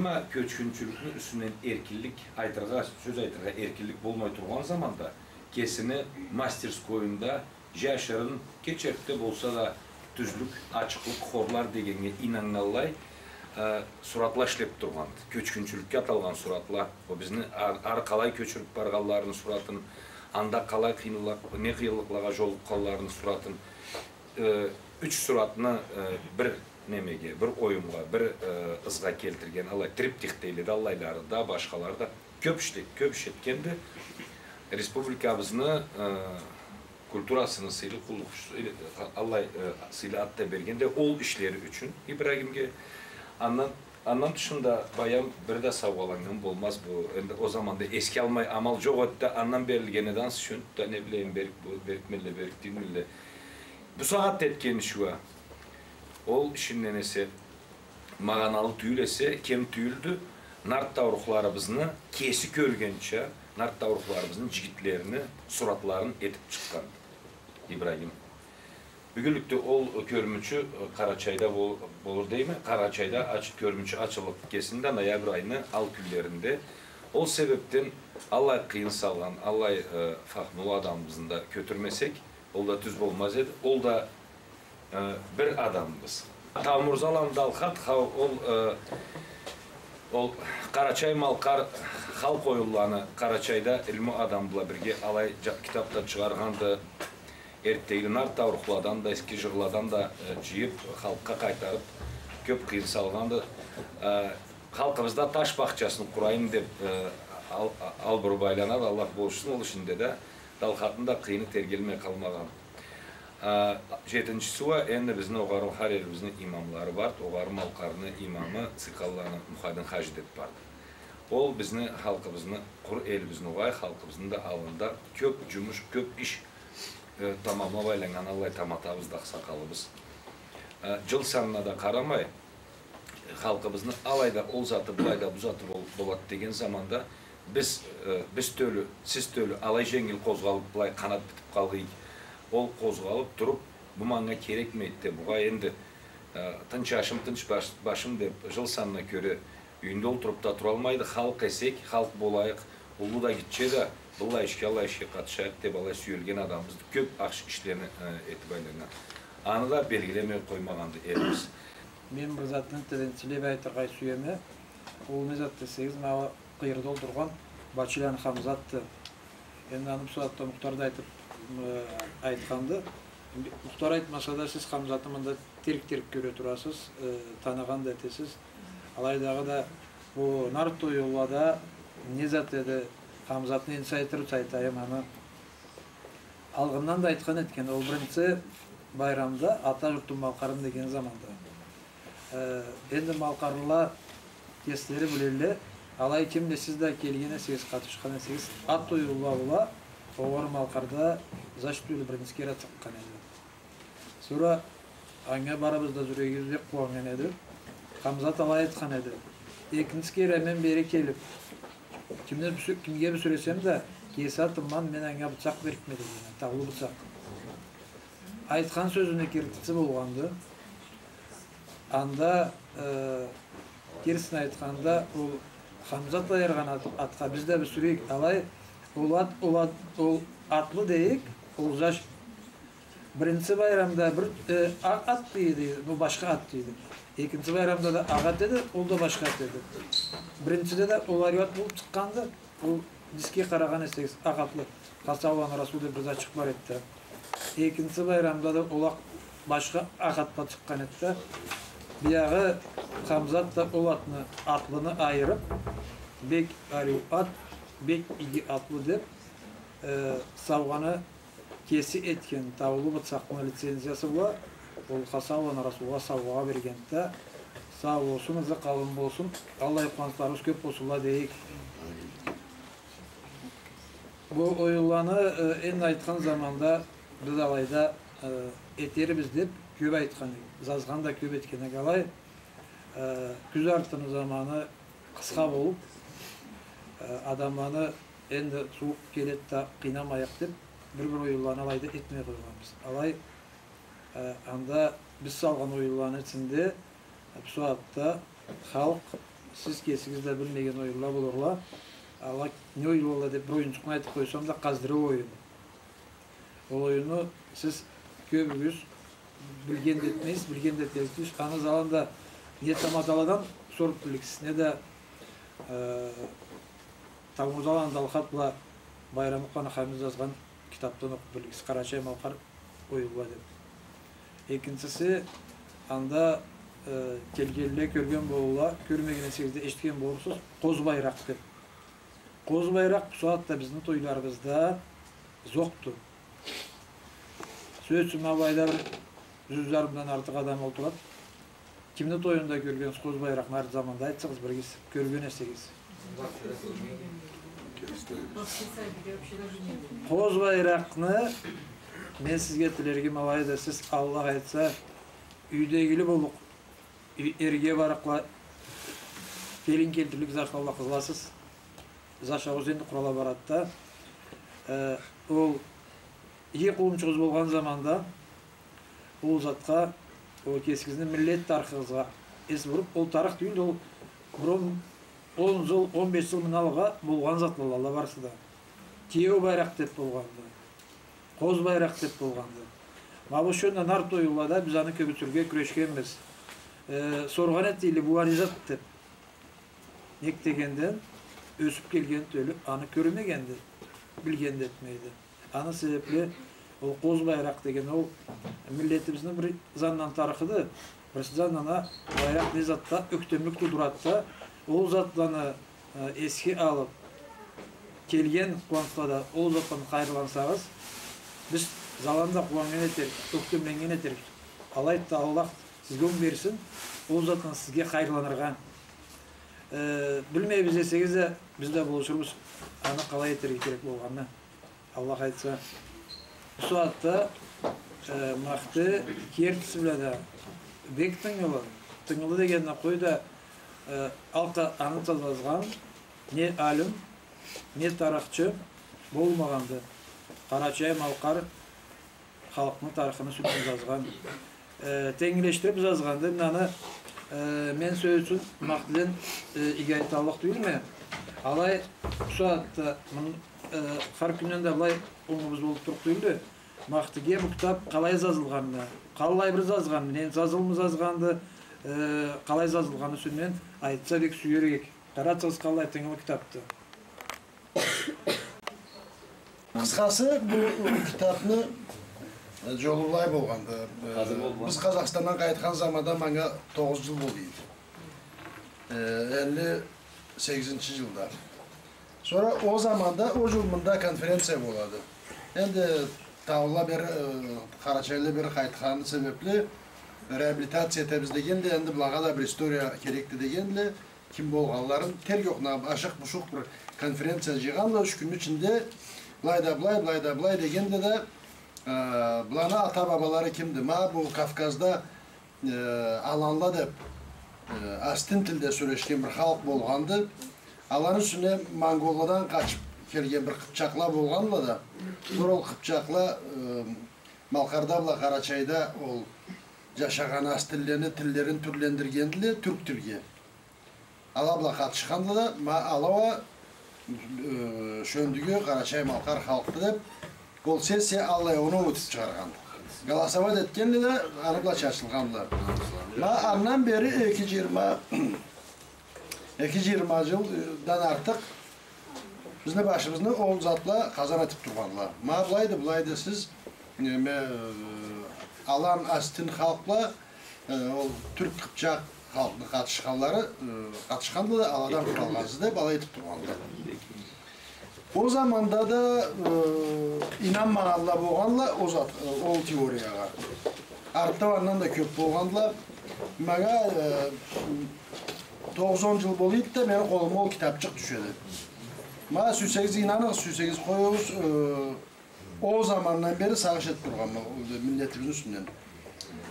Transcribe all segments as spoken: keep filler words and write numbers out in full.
Ма кёчгюнчюлюкню юсюнден эркинлик айтыргъа, сёз айтыргъа эркинлик болмай тургъан заманда, кесини мастерскоюнда жашырын, кечерикде болса да, тюзлюк, ачыкълыкъ хорлар дегеннге ийнаннганлай, э, суратла ишлеп тургъанды. Кёчгюнчюлюкге аталгъан суратла. Ол бизни ар-, ары къалай кёчюрюп баргъанларыны суратын, анда къалай къыйынлыкъ-, не къыйынлыкълагъа жолукъгъанларыны суратын, э, юч суратны, э, бир немеге, бир оюмгъа, бир, э, ызгъа келтирген, аллай триптих дейле да, аллайлары да, башхалары да. Кёп ишле-, кёп иш этгенди. Республикабызны, э, культурасыны сыйлы къуллукъчусу, э, аллай, э, сыйлы ат да бергенди ол ишлери ючюн Ибрагимге. Андан, андан тышында баям бир да саугъаланнган болмаз бу. Энди ол заманда эсге алмай амал жокъ эди да, андан берилген эди ансы ючюн да, не билейим, берик бу, берикмелле, берик тюйюлмелле. Бусагъатда этген иши уа, ол ишинден эсе, магъаналы тюйюл эсе, кем тюйюлдю, нарт таурухларыбызны, кеси кёргенча, нарт таурухларыбызны жигитлерини суратларын этип чыкъгъан Ибрагим. Бюгюнлюкде ол кёрмючю, э, Къарачайда бол-, болур дейме, Къарачайда ач-, кёрмючю ачылып кесинде ноябрь айыны ал кюнлеринде. Ол себепден аллай къыйын салгъан, аллай, э, фахмулу адамыбызны да кётюрмесек, ол да тюз болмаз эди. Ол да, э, бир адамыбыз. Таумурзаланы Далхат, хау, ол, э, ол къарачай-малкъар халкъ оюнланы Къарачайда илму адам бла бирге алай жа-, китап да чыгъаргъанды. Эрттегили нарт таурухладан да, эски жырладан да, э, жыйып, халкъгъа къайтарып, кёп къыйын салгъанды. Э, халкъыбызда таш бахчасын къурайым деп, э, ал-, албуруп айланады, Аллах болушсун ол ишинде да. Далхатны да къыйыны тергелмей къалмагъан. А, жетинчиси уа, энди бизни огъары, хар ерибизни имамлары барды. Огъары Малкъарны имамы Цыйкъалланы Мухадин хаджи деп барды. Ол бизни халкъыбызны, къуру элибизни угъай, халкъыбызны да аллында кёп жумуш, кёп иш, э, тамамлап айланнган аллай таматабыз да, акъсакъалыбыз. Э, жыл санына да къарамай, халкъыбызны алайда ол заты, былайда бу заты бол-, болады деген заманда биз, э, биз тёлю, сиз тёлю алай женгил къозгъалып, былай къанат битип къалгъыйыкъ. Ол къозгъалып туруп, бу манга керекмейди деп, бугъа энди, э, тынч ашым, тынч баш-, башым деп, жыл санына кёре юйюнде олтуруп да туралмайды. Халкъ эсек, халкъ болайыкъ, уллу да, гитче да, быллай ишге, аллай ишге къатышайыкъ деп, алай сюелген адамыбыз кёп ахшы ишлени, э, этип айланнган. Аны да белгилемей къоймагъанды элибиз. Мен бир затны тебренчилеп айтыргъа сюеме. Ол не зат десегиз, ма къыйырда олтургъан Бачиланы Хамзатды. Энди аны бусагъатда Мухтар да айтып, э, айтханды. Мухтар айтмаса да, сиз Хамзатны мында терк-терк кёре турасыз, э, таныгъан да этесиз. Алайдагъы да бу нарт оюнлада не зат эди, Хамзатны энди айтырча айтайым аны. Алгъындан да айтхан этген, ол биринчи байрамда «Ата журтум Малкъарым» деген заманда. Э, энди малкъарлыла кеслери билелле, алай ким да сиз да келген эсегиз, къатышхан эсегиз, ат оюнла бла огъар Малкъарда заш тюйюл биринчи кере чыкъгъан эди. Сора анга барыбыз да жюрегибиз бек къууаннган эди. Хамзат алай айтхан эди. Экинчи кере мен бери келип, кимге бюсю-, кимге бюсюресем да, кеси атымдан мен анга бычакъ берикме деген, таулу бычакъ. Айтхан сёзюню кертиси болгъанды. Анда, э, кертисин айтханда, ол Хамзат айыргъан ат-, атха биз да бюсюрейик. Алай, ол ат, ол ат, ол атлы дейик, ол заш Биринчи байрамда бир, э, акъ ат дейди, бу башха ат дейди. Экинчи байрамда да акъ ат эди, ол да башха ат эди. Биринчиде да ол ариу ат болуп чыкъгъанды, ол диске къарагъан эсегиз, акъ атлы, Хасауланы Расул деп бир зачыкъ бар эди да. Экинчи байрамда да ол акъ, башха акъ ат бла чыкъгъан эди да. Биягъы Хамзат да ол атны, атлыны айырып, бек ариу ат, бек иги атлы деп, э, саугъаны кеси этген таулу бычакъны лицензиясы бла ол Хасауланы Расулгъа саугъагъа берген да, сау болсун, ызы къалын болсун, аллай къууанчларыбыз кёп болсунла дейик. Бу оюнланы, э, энди айтхан заманда биз алайда, э, этербиз деп кёп айтхан эдик, зазгъан да кёп этген эдик алай, э, кюз артыны заманы къысха болуп, э, адамланы энди сууукъ келеди да, къыйнамайыкъ деп, бир-бир оюнланы алайда этмей къойгъанбыз. Алай, э, анда биз салгъан оюнланы ичинде, э, бусагъатда халкъ Сиз кесигиз да билмеген оюнла болурла. Ала не оюн болурла деп бир оюнчукъну айтып къойсам да, къаздырыу оюну. Ол оюнну сиз кёбюгюз билген да этмейсиз, билген да этмейсиз. Аны заланда не тамадаладан соруп билирсиз, не да, э, Тагъмурза аланы Далхат бла Байрамукъланы Хамит жазгъан китапдан окъуп билирсиз. Къарачай-малкъар оюнла деп. Экинчиси, анда, э, келгенле кёрген болурла, кёрмеген эсегиз да эшитген болурсуз, къоз байракъ деп. Къоз байракъ бусагъатда бизни тойларыбызда зокъду. Сёз ючюн, ма былайда бир жюз жарымдан артыкъ адам олтурады. Кимни тоюнда кёргенсиз къоз байракъны арт заманда, айтсагъыз биригиз, кёрген эсегиз. Къоз байракъны мен сизге тилеригим алайды, сиз, Аллах айтса, юйдегили боллукъ, ю-, эрге барыкъла, келин келтирлик зашлала къызласыз. Зашаугъуз энди къурала барады да. Э, ол иги къууумчугъуз болгъан заманда ол затха, ол кесигизни миллет тарыхыгъызгъа эс буруп, ол тарых тюйюл да, ол бир он, он жыл, он беш жыл мындан алгъа болгъан затла ала барысы да. Киеу байракъ деп болгъанды. Къоз байракъ деп болгъанды. Ма бу шёнден арт оюнлада биз аны кёбютюрге кюрешгенбиз. Э, соргъан этдиле, бу не зат деп. Нек дегенде, ёсюп келген тёлю аны кёрмегенди, билген да этмейди. Аны себепли ол къоз байракъ деген ол миллетибизни бир зандан тарыхыды, бир зандан а байракъ не затда ёхтемлик туудурады да, ол затланы, э, эсге алып, келген къууанчлада ол затдан хайырлансагъыз, биз заланда къууаннган этерик, ёхтемленнген этерик. Алайды да, Аллах сизге онг берсин, ол затдан сизге хайырланыргъа. Э, билмейбиз десегиз да, биз да болушурбуз аны къалай этерге керек болгъанын. Аллах айтса, бусагъатда, э, Махти кертиси бла да бек тынгылы, тынгылы дегенни къой да, э, алкъа аны тазазгъан не алим, не тарыхчы болмагъанды. Къарачай-малкъар халкъны тарыхыны юсюнден жазгъан. Э, тенглешдирип жазгъанды. Мынаны, э, мен сёз ючюн Махтиден, э, иги айталлыкъ тюйюлме. Алай, бусагъатда мын-, э, хар кюнден да былай онгубуз болуп турлукъ тюйюлдю. Махтиге бу китап къалай жазылгъанын, къаллай бир жазгъанын, не жазылмы жазгъанды, э, къалай жазылгъаны юсюнден айтса бек сюер эдик. Къарасагъыз, къаллай тынгылы китапды. Къысхасы, бу китапны, э, жолу былай болгъанды. Э, биз Къазахстандан къайтхан заманда манга тогъуз жыл болду эди. Э, элли сегизинчи жылда. Сора ол заманда, ол жыл мында конференция болады. Энди таула бери, э, къарачайла бери къайтханы себепли реабилитация этебиз дегенле, энди былагъа да бир история керекди дегенле, ким болгъанларын, тергеу, ашыкъ-бушукъ бир конференция жыйгъанла, юч кюнню ичинде былай да былай, былай да былай дегенде да, э, быланы ата-бабалары кимди? Ма бу Кавказда, э, аланла деп, э, астин тилде сёлешген бир халкъ болгъанды. Аланы юсюне монголладан къачып келген бир къыпчакъла болгъанла да, сора ол къыпчакъла, э, Малкъарда бла Къарачайда ол жашагъан астинлени тиллерин тюрлендиргендиле тюрк тилге. Ала бла къатышхандыла, ма ала уа, э, шёндюгю къарачай-малкъар халкъды деп, ол сессия аллай оноу этип чыгъаргъанды. Голосовать этгенле да, аны бла чачылгъанды. Ма андан бери эки жыйырма, эки жыйырма жылдан артыкъ бизни башыбызны ол затла къазан этип тургъанла. Ма былайды, былайды сиз, неме, э, алан астин халкъла, э, ол тюрк къыпчакъ халкъны къатышханлары, э, къатышханды да, аладан къуралгъансыз деп, алай этип тургъанла. Ол заманда да, э, ийнанмагъанла болгъанла ол зат, э, ол теориягъа. Артда андан да кёп болгъанла. Манга, э, тогъуз-он жыл болуйду да, мени къолума ол китапчыкъ тюшеди. Ма сюйсегиз ийнаныгъыз, сюйсегиз къоюгъуз, э, ол замандан бери сагъыш этип тургъанма, ол да миллетибизни юсюнден.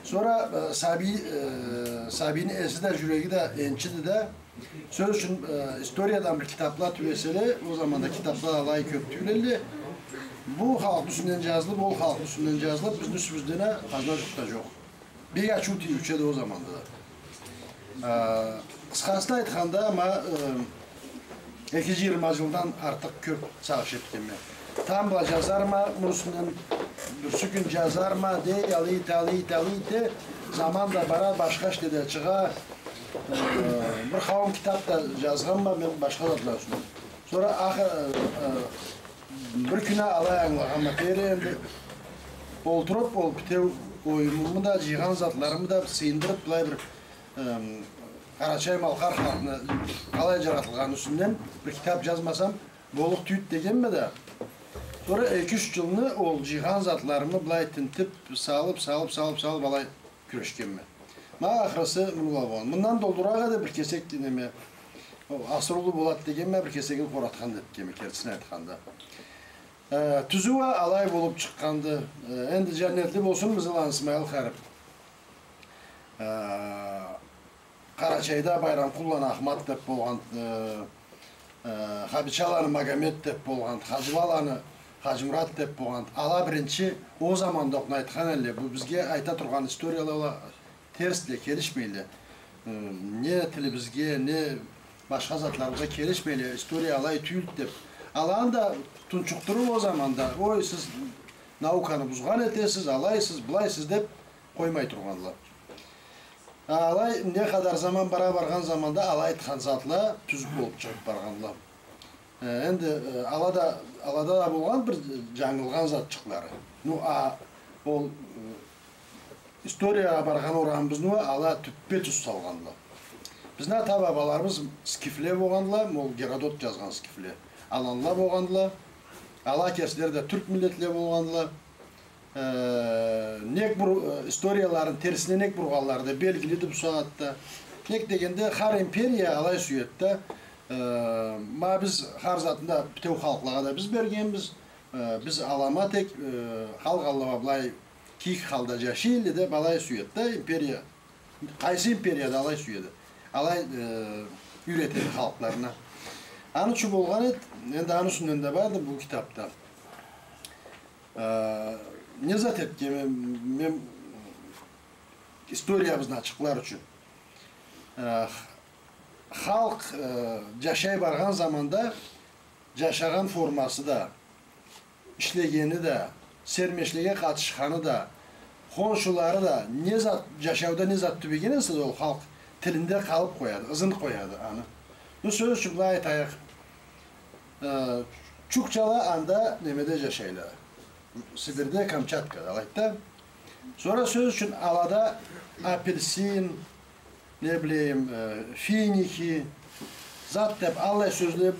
Сора, э, сабий, э, сабийни эси да, жюреги да энчиди да, сёз ючюн, э, историядан бир китапла тюбеселе, ол заманда китапла алай кёп тюйюл эдиле. Бу халкъны юсюнден жазылып, ол халкъны юсюнден жазылып, бизни юсюбюзден а къазна жукъ да жокъ. Бек ачыу тийиучю эди ол заманда да. Э, къысхасын айтханда, ма, э, эки джыйырма джылдан артыкъ кёб сагъыш этгенме. Тамбла джазарма, муну юсюнден бирси кюн джазарма, дей, алай эте, алай эте, алай эте, заман да бара, башха ишле да чыгъа. Э, бир къауум китаб да джазгъанма мен башха затла юсюнден. Сора ахы-, э, э, бир кюн алай ангылагъанма, энди олтуруб, ол битеу оюмуму да, джыйгъан затларымы да сыйындырыб, былай бир, эм, къарачай-малкъар халкъны къалай джаратылгъаны юсюнден бир китаб джазмасам, боллукъ тюйюлдю дегенме да. Сора эки-юч джылны ол джыйгъан затларымы былай тинтиб, салыб, салыб, салыб, салыб, алай кюрешгенме. Ма ахырысы муну бла болгъан. Мындан да уллурагъа да бир кесек неме, ол Асырулу Болат дегенме, бир кесегин къоратхан этгенме, кертисин айтханда. Э, тюзю уа алай болуб чыкъгъанды. Э, энди джаннетли болсун Мызыланы Смайыл харип. Э, Къарачайда Байрамкъулланы Ахмат деб болгъан, э, э, Хабичаланы Магомет деб болгъан, Хаджилаланы Хаджимурат деб болгъан. Ала биринчи ол заманда окъуна айтхан эдиле. Бу бизге айта тургъан историяла терсле, келишмейле. Э, не тилибизге, не башха затларыбызгъа келишмейле, история алай тюйюлдю деб. Аланы да тунчукъдуруб ол заманда, ой, сиз науканы бузгъан этесиз, алайсыз, былайсыз деб къоймай тургъанла. Алай не къадар заман бара баргъан заманда алай айтхан затла тюз болуб чыгъыб баргъанла. Э, энди, э, алада, алада да болгъан бир джангылгъан затчыкълары. Ну, а ол, э, историягъа баргъан орамыбызны уа ала тюппе-тюз салгъанла. Бизни ата-бабаларыбыз скифле болгъанла, ол Геродот джазгъан скифле. Аланла болгъанла, ала кеслери да тюрк миллетле болгъанла. Э, нек бур-, э, историяларын терсине нек бургъанлары да белгилиди бу сагъатда. Нек дегенде, хар империя алай сюеди да, э, ма биз хар затны да битеу халкълагъа да биз бергенбиз, э, биз аламат эк, э, халкъ аллай былай кийик халда джашай эдиле деб алай сюеди да империя. Къайсы империя да алай сюеди. Алай, э, юйретеди халкъларына. Аны ючюн болгъан эди, энди аны юсюнден да барды бу китабда. Э, не зат этгенме мен, историябызны ачыкълар ючюн. Э, халкъ, э, джашай баргъан заманда джашагъан формасы да, ишлегени да, сермешлеге къатышханы да, хоншулары да, не зат, джашауда не зат тюбеген эсе да ол халкъ тилинде къалыб къояды, ызын къояды аны. Ну, сёз ючюн, былай айтайыкъ, э, чукчала анда немеде джашайла. Сибирде, Камчаткада, алайды да. Сора, сёз ючюн, алада апельсин, не билейим, э, финики, зат деб аллай сёзле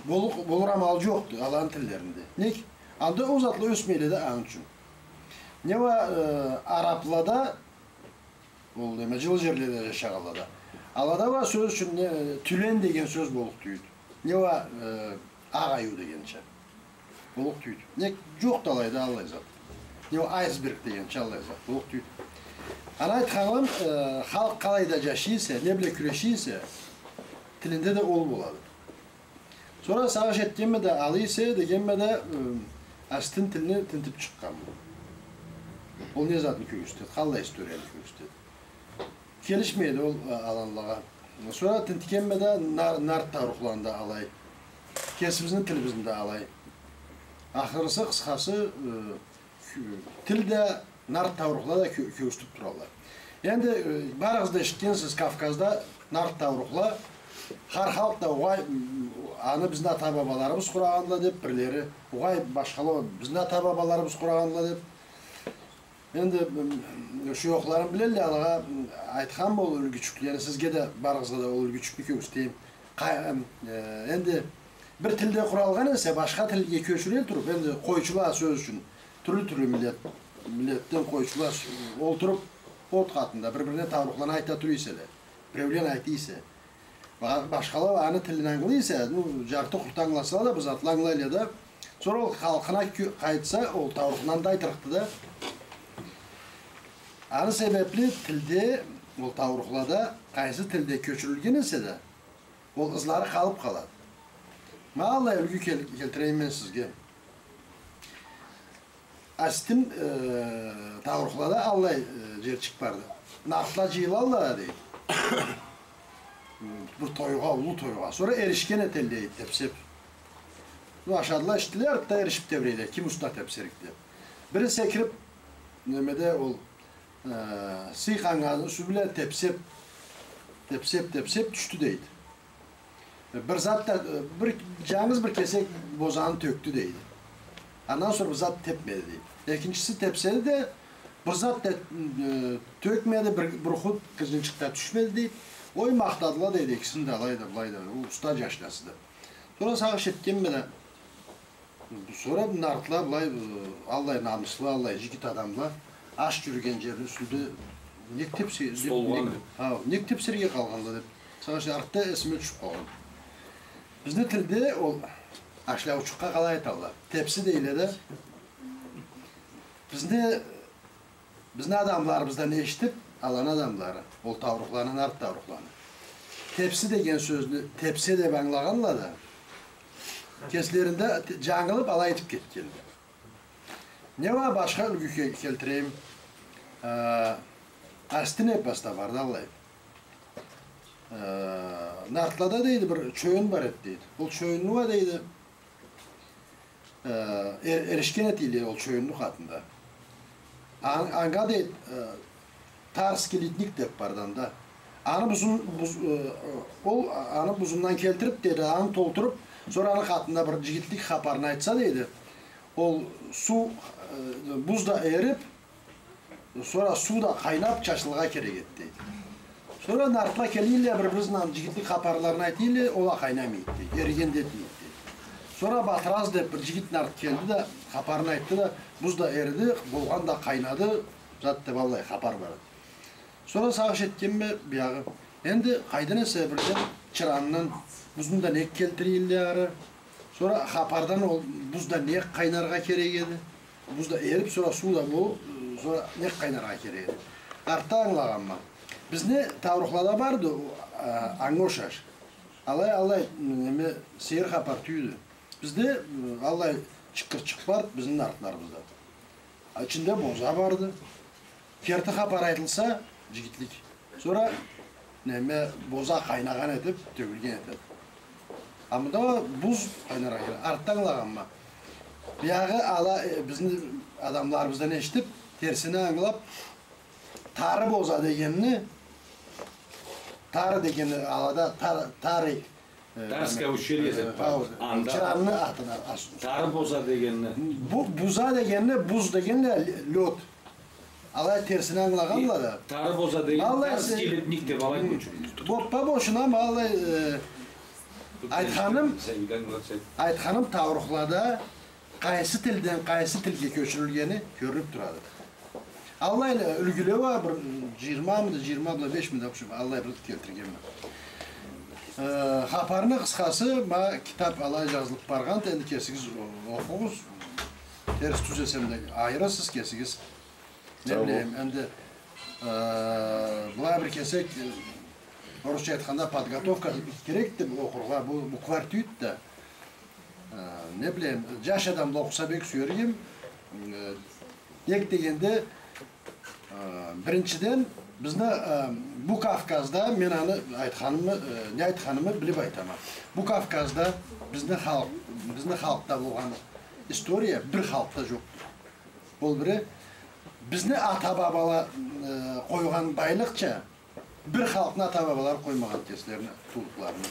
болур, болур амал джокъду аланы тиллеринде. Нек? Анда ол затла ёсмейле да аны ючюн. Не уа, э, араблада, ол неме, джылы джерледе джашагъанлада. Алада уа, сёз ючюн, не, тюлен деген сёз боллукъ тюйюлдю. Не уа, э, акъ айыу дегенча. Боллукъ тюйюлдю. Нек, джокъду алайда аллай зат. Не уа айсберг дегенча аллай зат. Боллукъ тюйюлдю. Аны айтханым, э, халкъ къалайда джашай эсе, не бла кюрешай эсе, тилинде да ол болады. Сора сагъыш этгенме да, алай эсе дегенме да, э, Асетин тилни тинтиб чыкъгъанма. Ол не затны кёргюзтеди, къаллай историяны кёргюзтеди. Келишмейди ол, э, аланлагъа. Сора тинтгенме да нар-, нарт таурухланы да алай. Кесибизни тилибизни да алай. Ахырысы, къысхасы, э, кю-, тил да, нарт таурухла да кё-, кёргюзтюб туралла. Энди, э, барыгъыз да эшитгенсиз, Кавказда нарт таурухла, хар халкъ да угъай, м, аны бизни ата-бабаларыбыз къурагъанла деб, бирлери угъай, башхала, бизни ата-бабаларыбыз къурагъанла деб. Энди, м, шуёхларым билелле, алагъа, м, айтханма ол юлгючюклени, сизге да, барыгъызгъа да ол юлгючюкню кёргюзтейим. Къа-, м, э, энди бир тилде къуралгъан эсе, башха тилге кёчюрюле туруб, энди къойчула, сёз ючюн, тюрлю-тюрлю миллет, миллетден къойчула олтуруб, от къатында бир-бирине таурухланы айта тура эселе, биреулен айта эсе, ба-, башхала аны тилин ангылай эсе, ну, джарты-къурту ангыласала да, бир затла ангылайла да. Сора ол халкъына кё-, къайтса, ол таурухланы да айтырыкъды да. Аны себебли тилде, ол таурухлада, къайсы тилде кёчюрюлген эсе да, ол ызлары къалыб къалады. Ма аллай юлгю кел-, келтирейим мен сизге. Асетин, э, таурухлада аллай, э, джерчик барды. Нартла джыйылалла да, дейди. Бир тойгъа, уллу тойгъа. Сора эришген этелле эди тепсеб. Ну, ашадыла, ичдиле, артда эришиб тебрейдиле, ким уста тепсерик деб. Бири секириб, немеде ол, э, сый къангазыны юсю бла тепсеб, тепсеб, тепсеб тюшдю дейди. Бир зат да, э, бир, джангыз бир кесек бозаны тёкдю дейди. Андан сора бир зат тепмеди дейди. Экинчиси тепседи да, бир зат да, э, тёкмеди, бир, бир хут къыжынчыкъ да тюшмеди дейди. Ой, махтадыла дейди, экисин да алай да, былай да, ол уста джашла эди. Сора сагъыш этгенме да, сора нартла былай, э, аллай намыслы, аллай джигит адамла, аш джюрюген джерни юсюнде нек тепсе-, нек, столгъан нек, деп. Хау, нек тепсерге къалгъанла деп. Сагъыш, артда эсиме тюшюп къалгъан. Бизни тилде ол ашлаучукъгъа къалай айталла? Тепси дейле да. Бизни Бизни адамларыбыздан эшитип, аланы адамлары, ол таурухланы, нарт таурухланы. Тепси деген сёзню тепсе деп ангылагъанла да, кеслеринде те-, джангылып, алай этип кетгенле. Не уа башха юлгю ке-, келтирейим. Э, Астин эпосда барды аллай. Э, нартлада, дейди, бир чоюн бар эди, дейди. Ол чоюнну уа, дейди, э, эр-, эришген этелле ол чоюнну къатында. Ан-, анга, дейди, э, Тарский ледник деп барды анда. Аны бузун, буз-, э, ол аны бузундан келтирип, дейди, аны толтуруп, сора аны къатында бир джигитлик хапарын айтса, дейди, ол суу, э, буз да эрип, сора суу да къайнап чачылыргъа керек эди, дейди. Сора нартла келирле, бир-бирине джигитлик хапарларын айтырле, ол а къайнамайды, дейди. Эриген да этмейди, дейди. Сора Батыраз деп бир джигит нарт келди да, хапарын айтды да, буз да эриди, болгъан да къайнады, зат деп аллай хапар бар эди. Сора сагъыш этгенме биягъы. Энди къайдан эсе бирден чырандан бузну да нек келтирирле ары. Сора хапардан ол буз да нек къайнаргъа керек эди. Буз да эрип, сора суу да болуп, сора нек къайнаргъа керек эди. Артда ангылагъанма. Бизни таурухлада барды, а, анга ошаш. Алай, алай, неме, сейир хапар тюйюлдю. Бизде, м, аллай чыкъырчыкъ барды бизни нартларыбызда. А, ичинде боза барды. Керти хапар айтылса, джигитлик. Сора, неме, боза къайнагъан этип, тёгюлген этеди. А мында буз къайнаргъа керек. Артда ангылагъанма. Биягъы ала, э, бизни адамларыбыздан эшитип, терсине ангылап, тары боза дегенни, тары дегенни алада тар-, тары, э, Тарское ущелье деп бар. Анда чыранны атына ас-, тары боза дегенни. Бу-, буза дегенни, буз дегенни лёд. Алай терсине ангылагъанла да. Тары боза деген, алай Тарский ледник деп алай кёчюрюлдю. Боппа бошуна, ма алай, э, айтханым, айтханым, таурухлада къайсы тилден къайсы тилге кёчюрюлгени кёрюнюп турады. Аллай юлгюле уа бир джыйырмамыды, джыйырма бла бешмиди, в общем, аллай бир келтиргенме. Э, хапарны къысхасы, ма китап алай джазылып баргъан, энди кесигиз о-, окъугъуз. Терс-тюз эсем да айырырсыз кесигиз. Не билейим, энди, э, былай бир кесек, э, орусча айтханда, подготовка керекди окъургъа, бу букварь тюйюлдю да. Э, не билейим, джаш адам да окъуса бек сюер эдим. Э, нек дегенде, э, биринчиден, бизни, э, бу Кавказда, мен аны айтханымы, э, не айтханымы билип айтама. Бу Кавказда бизни халкъ, бизни халкъда болгъан история бир халкъда джокъду. Ол бири, бизни ата-бабала, э, къойгъан байлыкъча, бир халкъны ата-бабалары къоймагъан кеслерини туудукъларына.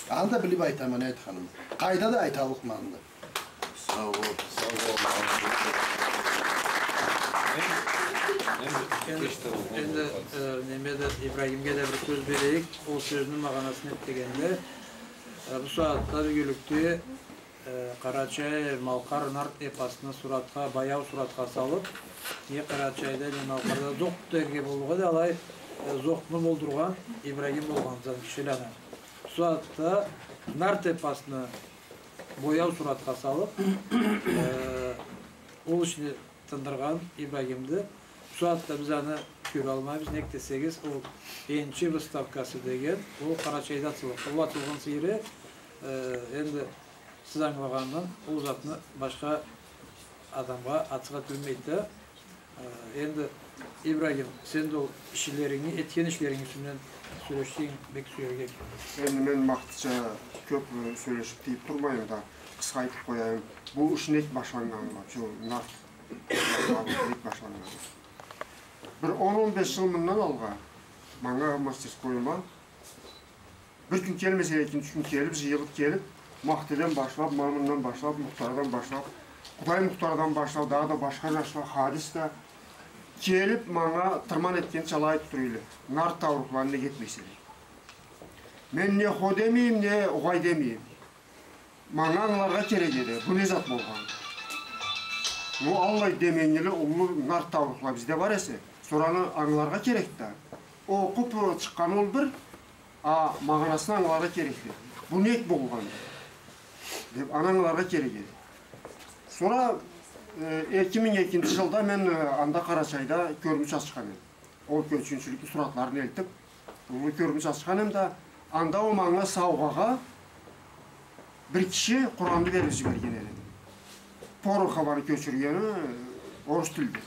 Аны да билип айтама, не айтханымы. Къайда да айталлыкъма аны да. Сау бол, сау бол. Энди, энди, э, неме да, Ибрагимге да бир сёз берейик. Ол сёзню магъанасы не дегенде, э, бу сагъатда бюгюнлюкде Э, къарачай, малкъар, нарт эпосну суратха, баяу суратха салып, не Къарачайда, не Малкъарда зокъ дерге боллукъ эди, алай, э, зокъну болдургъан Ибрагим болгъан зат кишилени. Бусагъатда нарт эпосну бояу суратха салып, э, ол ишни тындыргъан Ибрагимди. Бусагъатда биз аны кёралмайбыз, нек десегиз, ол энчи выставкасы деген, ол Къарачайда ачылып, ол ачылгъан сейири, э, энди сиз ангылагъандан, ол затны башха адамгъа ачыкъ этилмейди да. Э, энди Ибрагим, сен да ол ишчилеринги, этген ишлеринги юсюнден сёлешсенг, бек сюерге. Энди мен Махтича кёп, э, сёлешип тийип турмайым да, къысха айтып къояйым. Бу иш нек башланнган, чу, нарт, нек башланнган. Бир он-он беш джыл мындан алгъа манга мастерскойюма бир кюн келмесе, экинчи кюн келип, джыйылып келип, Махтиден башлап, Мамындан башлап, Мухтардан башлап, Къудай Мухтардан башлап, дагъыда башха джашла, Хадис да келип, манга тырман этгенча алай айтып тура эдиле: «Нарт таурухланы нек этмейсе?» — деп. Мен не хо демейим, не угъай демейим. Манга ангыларгъа керек эди, бу не зат болгъан. Ну, аллай деменгили уллу нарт таурухла бизде бар эсе, сора аны ангыларгъа керек да. Окъуп чыкъгъаны ол бир, а магъанасын ангыларгъа керекди. Бу нек болгъан деп, аны ангыларгъа керек эди. Сора, э, эки минг экинчи джылда мен, э, анда Къарачайда кёрмюч ачхан эдим. Ол кёчгюнчюлюкню суратларын элтип, уллу кёрмюч ачхан эдим да, анда ол манга саугъагъа бир киши Къуранны берип джиберген эди. Порохованы кёчюргени, э, орус тилде.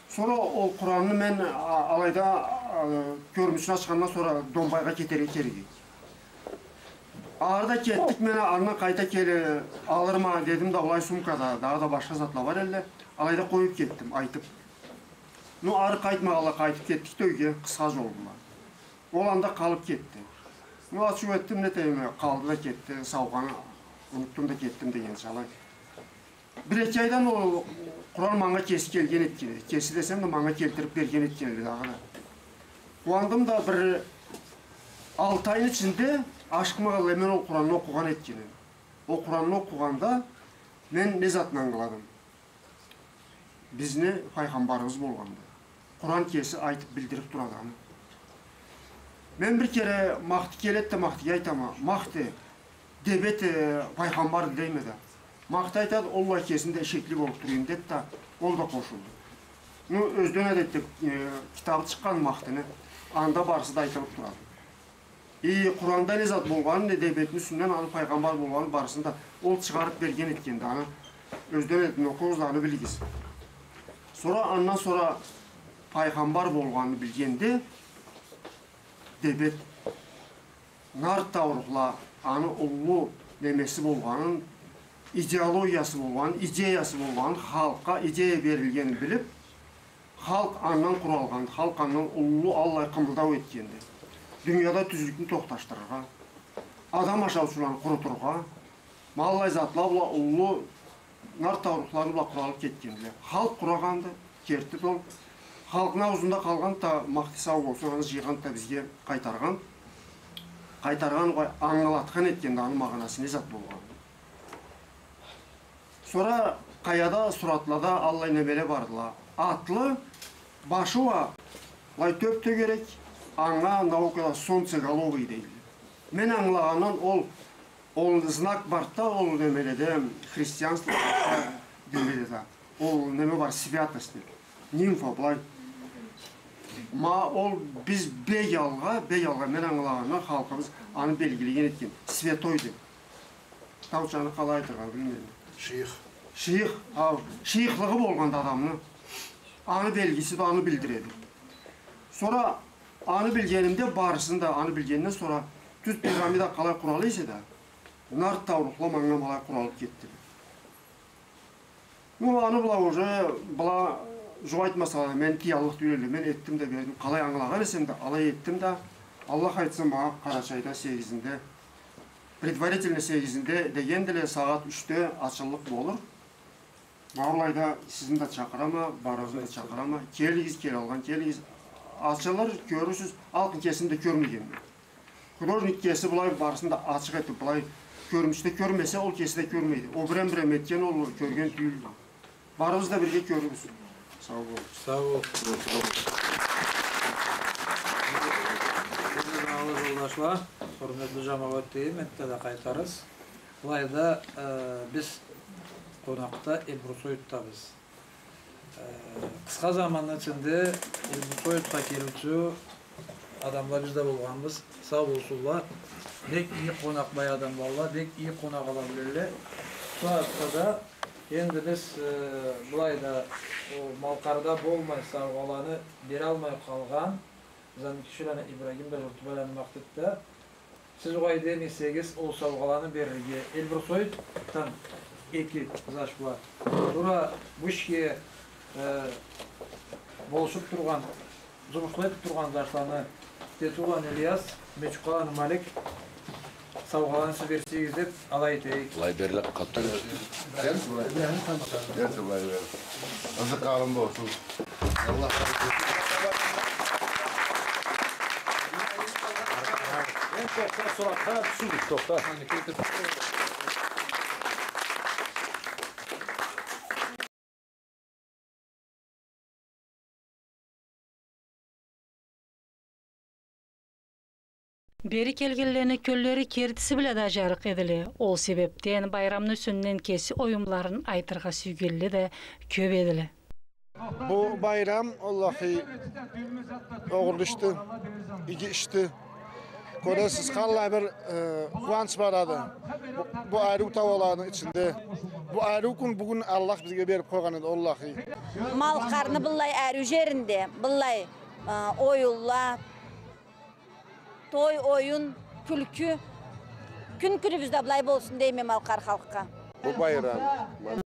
Сора ол Къуранны мен, а, алайда, а, кёрмючню ачхандан сора Домбайгъа кетерге керек эди. Ары да кетдик, мен андан къайта келе алырма дедим да, алай сумкада дагъыда башха затла бар эдиле. Алайда къоюп кетдим, айтып. Ну, ары къайтмагъанлай, къайтып кетдик да юйге, къысха джол бла. Ол анда къалып кетди. Ну, ачыу этдим, нетейим, къалды да кетди, саугъаны унутдум да кетдим дегенча алай. Бир-эки айдан ол Къуран манга кеси келген этген эди. Кеси десем да, манга келтирип берген этген эди дагъыда. Къууандым да, бир алты айны ичинде ашыкъмагъанлай мен ол Къуранны окъугъан этген эдим. Ол Къуранны окъугъанда мен не затны ангыладым? Бизни файгъамбарыбыз болгъанды. Къуран кеси айтып билдирип турады аны. Мен бир кере Махти келеди да, Махтиге айтама: «Махти, Дебет, э, файгъамбарды», — дейме да. Махти айтады: «Оллахий, кесим да ишекли болуп турайым», — деди да, ол да къошулду. Ну, «Ёзден адет» деп, э, китабы чыкъгъан Махтини, анда барысы да айтылып турады. И Къуранда не зат болгъанын, не Дебетни юсюнден, аны файгъамбар болгъанын, барысын да ол чыгъарып берген этгенди. Аны «Ёзден адетни» окъугъуз да, аны билигиз. Сора, андан сора файгъамбар болгъанын билгенде, Дебет, нарт таурухла аны уллу немеси болгъанын, идеологиясы болгъанын, идеясы болгъанын, халкъгъа идея берилгенин билип, халкъ андан къуралгъан, халкъ андан уллу аллай къымылдау этгенди. Дунияда тюзлюкню тохташдырыргъа, адам ашаучуланы къурутургъа, ма аллай затла бла уллу нарт таурухлары бла къуралып кетгендиле. Халкъ къурагъанды, керти да ол. Халкъны аузунда къалгъан да, Махти сау болсун, аны джыйгъан да бизге къайтаргъан. Къайтаргъан, ангылатхан этгенди аны магъанасы не зат болгъанын. Сора къаяда, суратлада аллай немеле бардыла. Атлы, башы уа былай тёп-тёгерек, анга наукада солнцеголовый дейдиле. Мен ангылагъандан ол, ол знак барды да, ол немеледе, христианство, динледе да. Ол неме бар, святость деп. Нимфа, былай. Ма ол биз бек алгъа, бек алгъа, мен ангылагъандан халкъыбыз аны белгилеген этген. Святой деп. Таучаны къалай айтыргъа, билмейме. Шыйых. Шыйых, хау. Шыйыхлыгъы болгъанды адамны. Аны белгиси да аны билдиреди. Сора аны билгенимде, барысын да аны билгенден сора, тюз пирамида къалай къурала эсе да, нарт таурухла манга былай къуралып кетди. Ну, аны бла уже, бла, джукъ айтмасала, мен тыяллыкъ тюйюл эдим, мен этдим да бердим. Къалай ангылагъан эсем да, алай этдим да, Аллах айтса, ма Къарачайда сегизинде, предварительно сегизинде дегендиле, сагъат ючде ачыллыкъ болур. Ма былайда сизни да чакъырама, барыгъызны да чакъырама. Келигиз, келалгъан келигиз. Ачылыр, кёрюрсюз, алкъын кесим да кёрмегенме. Художник кеси былай барысын да ачыкъ этип, былай кёрмюшде кёрмесе, ол кеси да кёрмейди. Ол бирем-бирем этген, ол кёрген тюйюлдю. Барыгъыз да бирге кёрюгюз. Сау бол. Сау бол. Сау бол. Хурметли джамауат дейим, энтда да къайтарырбыз. Былайда, э, биз къонакъда Эльбрусоиддабыз. Э, къысха заманны ичинде Эльбрусоидге келиучю адамла биз да болгъанбыз. Сау болсунла. Бек иги къонакъ, бай адамла, бек иги къонакъ ала билелле. Бу сагъатда да Энди биз, э, былайда, ол Малкъарда болмай, саугъаланы бералмай къалгъан Заникишвиланы Ибрагим бла Журтубайланы Махтитде. Сиз угъай демесегиз, ол саугъаланы берирге Эльбрусоиддан эки заш бла. Тура бу ишге, э, болушуп тургъан, зумушла этип тургъан зашланы Тетуланы Ильяс, Мечукъаланы Малик, саугъаланы сиз берсегиз деп алай этейик. Былай берлик къатты. Берсе былай бер. Ызы къалын болсун. Аллах разы болсун. Энди тохта, суратха тюшюрюк, тохта. Бери келгенлени кёллери кертиси бла да жарыкъ эдиле. Ол себепден байрамны юсюнден кеси оюмларын айтыргъа сюйгенле да кёп эдиле. Бу байрам, уаллахи, огъурлу ишди, иги ишди. Кёресиз, къаллай бир, э, къууанч барады. Бу, бу ариу тауаланы ичинде. Бу ариу кюн, бюгюн Аллах бизге берип къойгъан эди, уаллахи. Малкъарны быллай ариу жеринде, быллай, э, оюнла, той, оюн, кюлкю. Кюн-кюнюбюзде былай болсун дейме Малкъар халкъгъа. Бу байрам, ма-,